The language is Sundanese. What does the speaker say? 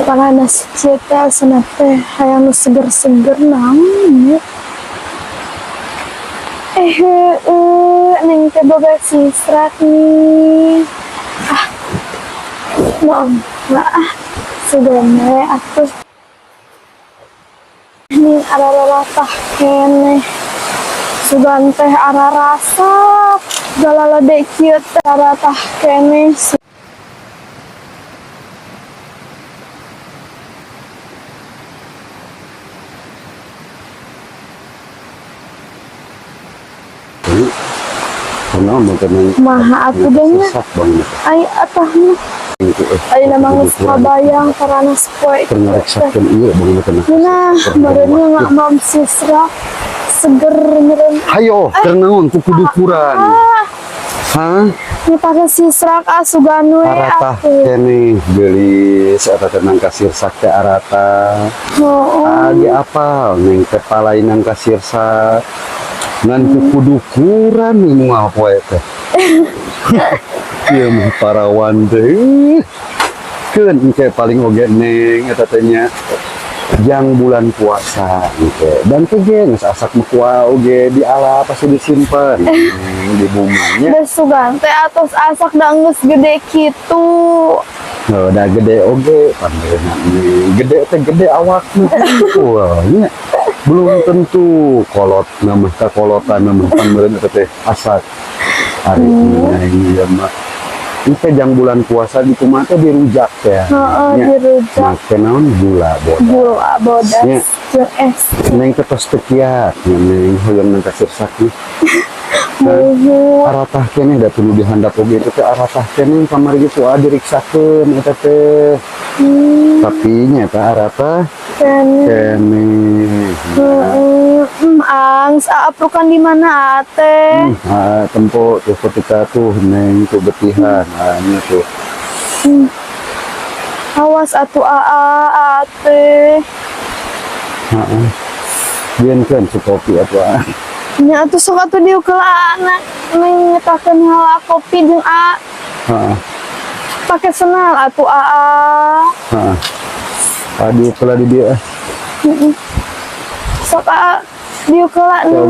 Rada kieu teh asana teh hayang nu seger-seger naon nya. Eh, heueuh, Neng teh boga sisrak nih. Ah, maaf ah, sugan we atuh. Nih araratah keneh. Sugan teh ararasap. Galalede kieu teh aratah keneh. Ini kunaon mun teh? Kumaha atuh deh nya? Sirsak banget. Ai atah mah Itu ayeuna mah geus kabayang karana poe Keur ngareksakeun ieu banget teh. Nah, badannya nggak mam sisrak seger meureun. Hayo, keur naon kukudukuran? Ah, Hah? Ngepake sisrak ah, sugan we Aratah atuh. Keneh geulis eta teh nangka sirsak teh arata. Oh, Age apal neng teh palai nangka sirsak. Ngan kukudukuran moal poe teh. Ieu mah parawan teh. Keun engke paling oge neng eta teh nya jang bulan puasa engke. Dan teh ge geus asak mah kuah oge diala pasti disimpen neng di bumanya. Da sugan teh atos asak da geus gede kitu. Nah, udah gede oge pandeuna nih. Gede teh gede awakna wah nya. Belum tentu kolot nama kakolotan nama pan meureun eta teh asak. Ari neng ieu mah. Engke jang bulan puasa di kumaha teh dirujak teh. Heeh, Nya. Dirujak. Make naon, gula bodas. Gula bodas Nya. Jeung es. Neng teh tos teu kiat nya neng hoyong nangka sirsak nih. Muhun. Aratah keneh da tuluy dihandap oge itu teh aratah keneh kamari gitu ah diriksakeun eta teh. Tapi nya eta aratah Keneh. Keneh. Heeh, angs aprukan di mana ate? Ah, tempo tuh ketika tuh neng tuh betihan, ah, ini tuh. Awas atuh aa ate. Heeh. Bienkeun si kopi atuh ah. Nya atuh sok atuh diuk heula na neng nyetakeun heula kopi jeung a pake senal atuh aa. Heeh. Aduh, kalau di dia. Sok aa diuk heula neng.